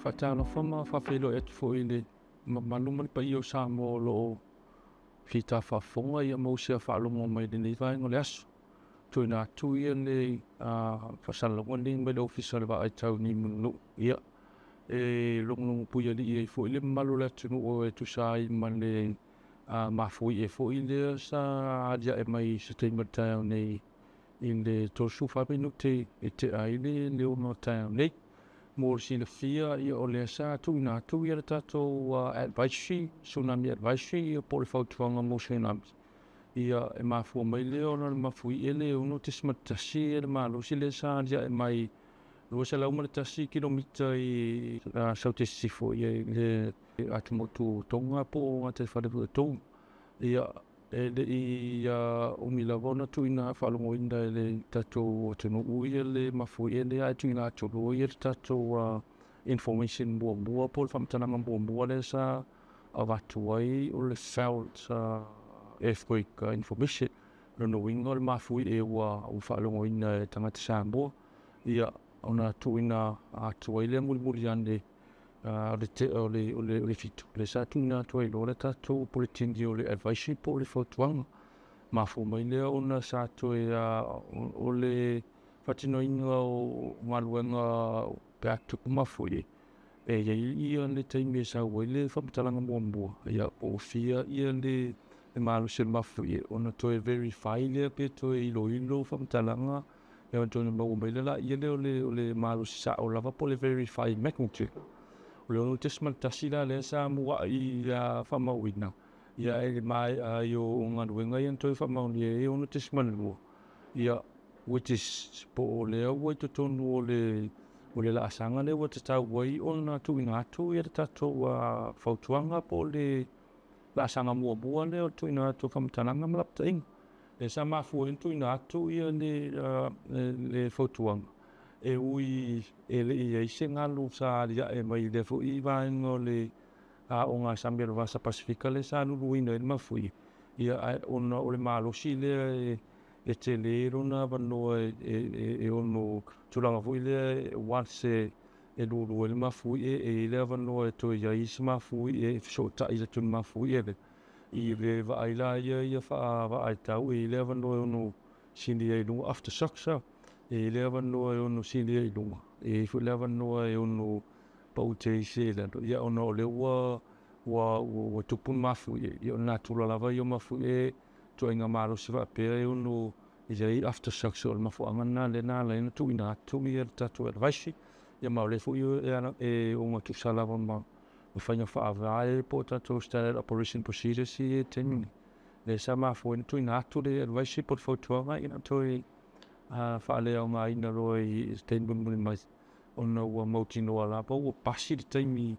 Faatalofa ma faafeiloai atu foi i le mamalu ma le paia o Samoa o lo o fita faafofoga ia maua se faalogo mai i lenei vaega o le aso. Tuuina atu ia le faasalalauga lenei mai le Ofisa o le Vaai Tau Nimonunuu. Ia, e logologo puialii ai foi le mamalu o le atunuu e tusa ai ma le mafuie foi lea sa aliae mai i se taimi o le taeao nei i le 34 minute e tea ai le 6 o le taeao nei. Mo le silafia, ia o lea sa tuuina atu ia le tatou advisory, tsunami advisory, ia po o le fautuaga mo tsunami. Ia e mafua mai lea ona o le mafuie le 6.1 le malosi lea sa aliae mai 201 kilomita i Saute Sisifo i le atumotu o Tonga po o gataifale foi o Tonga. Ia, e le i umi lava ona tuuina faalogoina e le tatou atunuu ia le mafuie lea, ae tuuina atu loa ia le tatou information muamua po o le faamatalaga muamua lea sa avatu ai o le felt earthquake information. O lona uiga o le mafuie ua faalogoina e tagata Samoa. Ia, ona tuuina atu ai lea mulimuli ane o le tea o le 7, lea sa tuuina atu ai loa le tatou puletini o le advisory po o le fautuaga. Mafua mai lea ona sa toe o le faatinoina o galuega pe a tupu mafuie, e i ai ia le taimi e sau ai le faamatalaga muamua, ia po o fia ia le malosi o le mafuie, ona toe verify lea pe toe iloilo faamatalaga, ia ona toe maua mai lea o le malosi sao lava po o le verify magnitude. O le 6.1 la lea sa muai faamauina, ia ae i le maea ai o galuega ia na toe faamaonia ai e 6.2, ia which is po o lea ua i totonu o le laasaga lea ua tatau ai ona tuuina atu ia le tatou fautuaga po o le laasaga muamua lea o le tuuina atu o faamatalaga ma lapataiga. Lea sa mafua ai ona tuuina atu ia le fautuaga, e ui e le i i ai se galu sa aliae mai i lea foi vaega o le ogasami o le Vasa Pasefika lea sa luluina ai le mafuie, ia ae ona o le malosi lea e tele lona avanoa e ono tulaga foi lea once e lulu ai le mafuie, e i ai le avanoa e toe i ai isi mafuie e fesootai atu i le mafuie lea. I le vaai la ia faavaai tau, e i ai le avanoa e ono sili ai i luga, aftershocks, e i ai le avanoa e ono sili ai i luga, e i ai foi le avanoa e ono paute ai se i lalo, ia ona o lea ua tupu le mafuie, ia o le natura lava ia o mafuie, ituaiga malosi faapea e ono i ai aftershocks. O le mafuaaga lena lea na ala ai ona tuuina atu ia le tatou advisory, ia ma o lea foi e ogatusa lava ma faiga faavae po o tatou standard operation procedures ia i le taimi nei. Lea sa mafua ai ona tuuina atu le advisory po o le fautuaga ina toe faaleaogaina loa i se taimi mulimuli mai, ona ua mautinoa lava ua pasi le taimi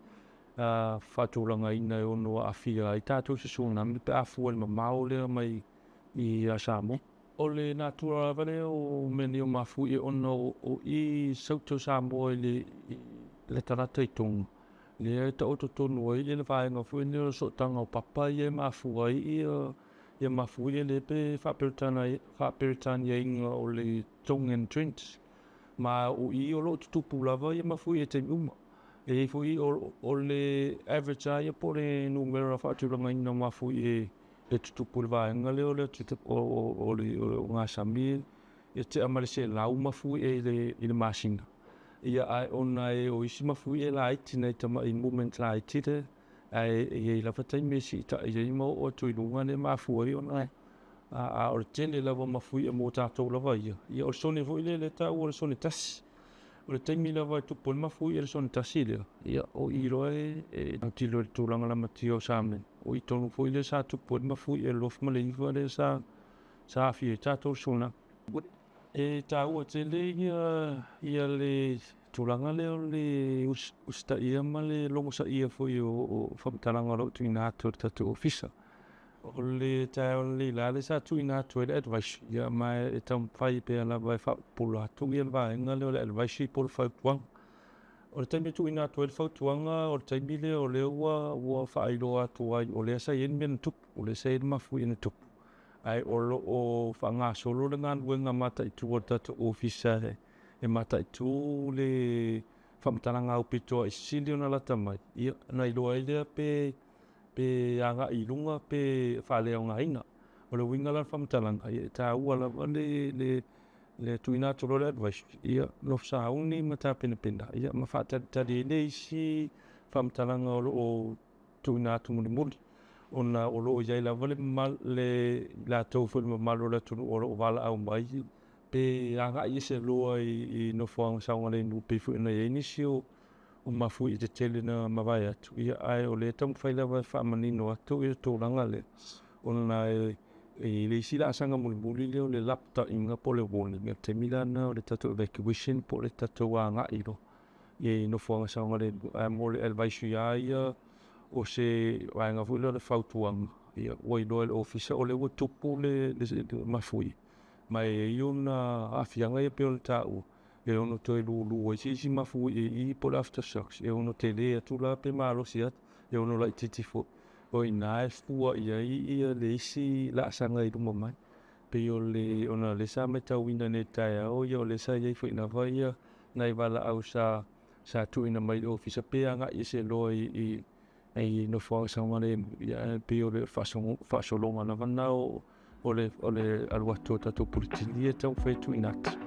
faatulagaina e ono aafia ai tatou i se tsunami pe a fua i le mamao lea mai i Samoa. O le natura lava lea o mea nei o mafuie ona o i Saute o Samoa i le latalata i Tonga, lea e taoto tonu ai le vaega foi lea o le sootaga o papa ia e mafua ai ia mafuie lea pe faa-Peretaniaina o le Tongan Trench. Ma o i o lo o tutupu lava ia mafuie i taimi uma. E i ai foi o le average lava ia po o le numera faatulagaina o mafuie e tutupu i le vaega lea o le ogasami e tea ma le 100 mafuie i le masina. Ia ae ona e o isi mafuie laiti nai tamai movement laiti lea, ae e i ai lava taimi e siitai ai ma oo atu i luga lea e mafua ai ona a o le tele lava o mafuie mo tatou lava ia. Ia o le sone foi lea e taua o le sone tasi. O le taimi lava e tupu ai le mafuie i le sone tasi lea, ia o i loa e autilo i le tulaga lamatia o Samoa. O i tonu foi lea sa tupu ai le mafuie i le 2009 lea sa aafia ai tatou i le tsunami. E taua tele ia le tulaga lea o le usitaia ma le logosaia foi o faamatalaga o lo o tuuina atu e le tatou Ofisa. O le taeao nei la lea sa tuuina atu ai le advisory, ia ma e taumafai pea lava e faapupula atu ia le vaega lea o le advisory po o le fautuaga. O le taimi e tuuina atu ai le fautuaga, o le taimi lea o lea ua faailoa atu ai o lea sa i ai le mea na tupu, o lea sa i ai le mafuie na tupu, ae o lo o faagasolo le galuega mataitu a le tatou Ofisa e mataitu le faamatalaga aupito sili ona lata mai, ia, ona iloa ai lea pe pe agai i luga pe faaleaogaina. O le uiga la o le faamatalaga, ia e taua lava le le le tuuina atu loa o le advisory, ia nofo sauni ma tapenapena ia ma faatalitali ai le isi faamatalaga o lo o tuuina atu mulimuli, ona o lo o i ai lava le le latou foi le mamalu o le atunuu o lo o valaau mai pe agai ese loa i nofoaga saogalemu pei foi ona i ai nisi o mafuie tetele na mavae atu, ia ae o lea e taumafai lava e faamanino atu le tulaga lea, ona e i ai le isi laasaga mulimuli lea o le lapataiga po o le warning, o le taimi la lena o le tatou evacuation po o le tatou agai loa i nofoaga saogalemu. Ae mo le advisory lava ia, o se vaega foi lea o le fautuaga, ia ua iloa e le Ofisa o lea ua tupu le mafuie, ma e i ai ona aafiaga ia pei ona taua, e ono toe lulu ai se isi mafuie i i po o le aftershocks e ono tele atu la pe malosi atu, e ono laitiiti foi. O i ina e fua i ai le isi laasaga i luma mai. Pei o le, ona o lea sa matauina nei i le taeao o lea sa i ai foi lava nai valaau sa tuuina mai i le Ofisa pe agai ese loa i nofoaga saogalemu, ae pei o le faasologa lava lena o le alu atu o tatou puletini ia e taumafai e tuuina atu.